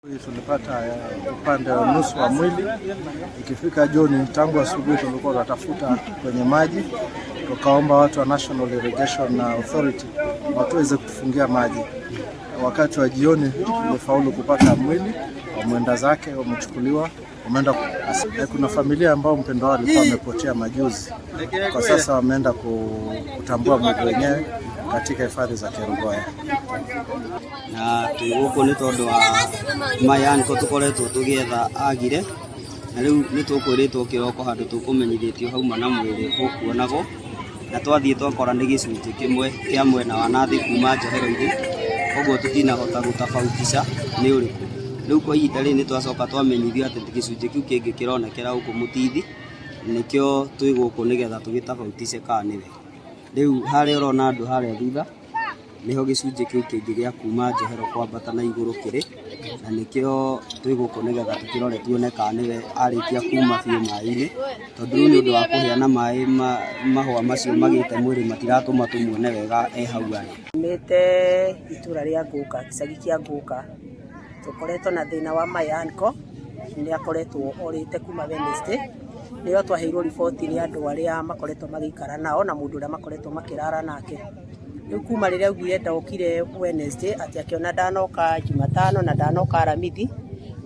Tulipata upande wa nusu wa mwili. Ikifika jioni, tangu asubuhi tulikuwa tunatafuta kwenye maji, tukaomba watu wa National Irrigation Authority watuweze kutufungia maji. Wakati wa jioni tulifaulu kupata mwili wa mwenda zake, wamechukuliwa wameenda. Kuna familia ambao mpendwa wao alikuwa amepotea majuzi, kwa sasa wameenda kutambua mwili wenyewe katika hifadhi za Kerugoya. Na twĩ gũkũ nĩ tondũ wa maya nĩko tũkoretwo tũgĩetha agire na rĩu nĩ tũkwĩrĩtwo kĩroko handũ tũkũmenyithĩtio hauma na mwĩrĩ ũkuonagwo na twathiĩ twakora nĩ gĩcunjĩ kĩmwe kĩa mwena wa nathĩ kuma njohero-inĩ, koguo tũtinahota gũtabautisha nĩ ũrĩkũ. Rĩu kwa ihinda rĩrĩ nĩ twacoka twamenyithio atĩ gĩcunjĩ kĩu kĩngĩ kĩronekera gũkũ Mũtithi, nĩkĩo twĩ gũkũ nĩgetha tũgĩtabautishe kana nĩwe. Rĩu harĩa ũrona andũ harĩa thutha nĩho gĩcunjĩ kĩu kĩngĩ gĩa kuma njohero kwambata na igũrũ kĩrĩ, na nĩkĩo twĩ gũkũ nĩgetha tũkĩrore tuone kana nĩwe arĩkia kuma biũ maĩ-inĩ, tondũ rĩu nĩ ũndũ wa kũhĩa na maĩ mahũa macio magĩte mwĩrĩ matiratũma tũmuone wega e hau arĩ. Mĩte itũra rĩa Ngũka, gĩcagi kĩa Ngũka, tũkoretwo na thĩna wa my uncle, nĩ akoretwo orĩte kuma Wednesday. Nĩyo twaheirwo riboti nĩ andũ arĩa makoretwo magĩikara nao na mũndũ ũrĩa makoretwo makĩrara nake. Rĩu kuma rĩrĩa augire ndokire Wednesday, atĩ akĩona ndanoka Jumatano na ndanoka Aramithi,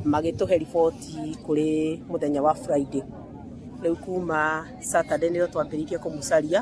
magĩtũhe riboti kũrĩ mũthenya wa Friday. Rĩu kuma Saturday nĩrĩo twambĩrĩirie kũmũcaria.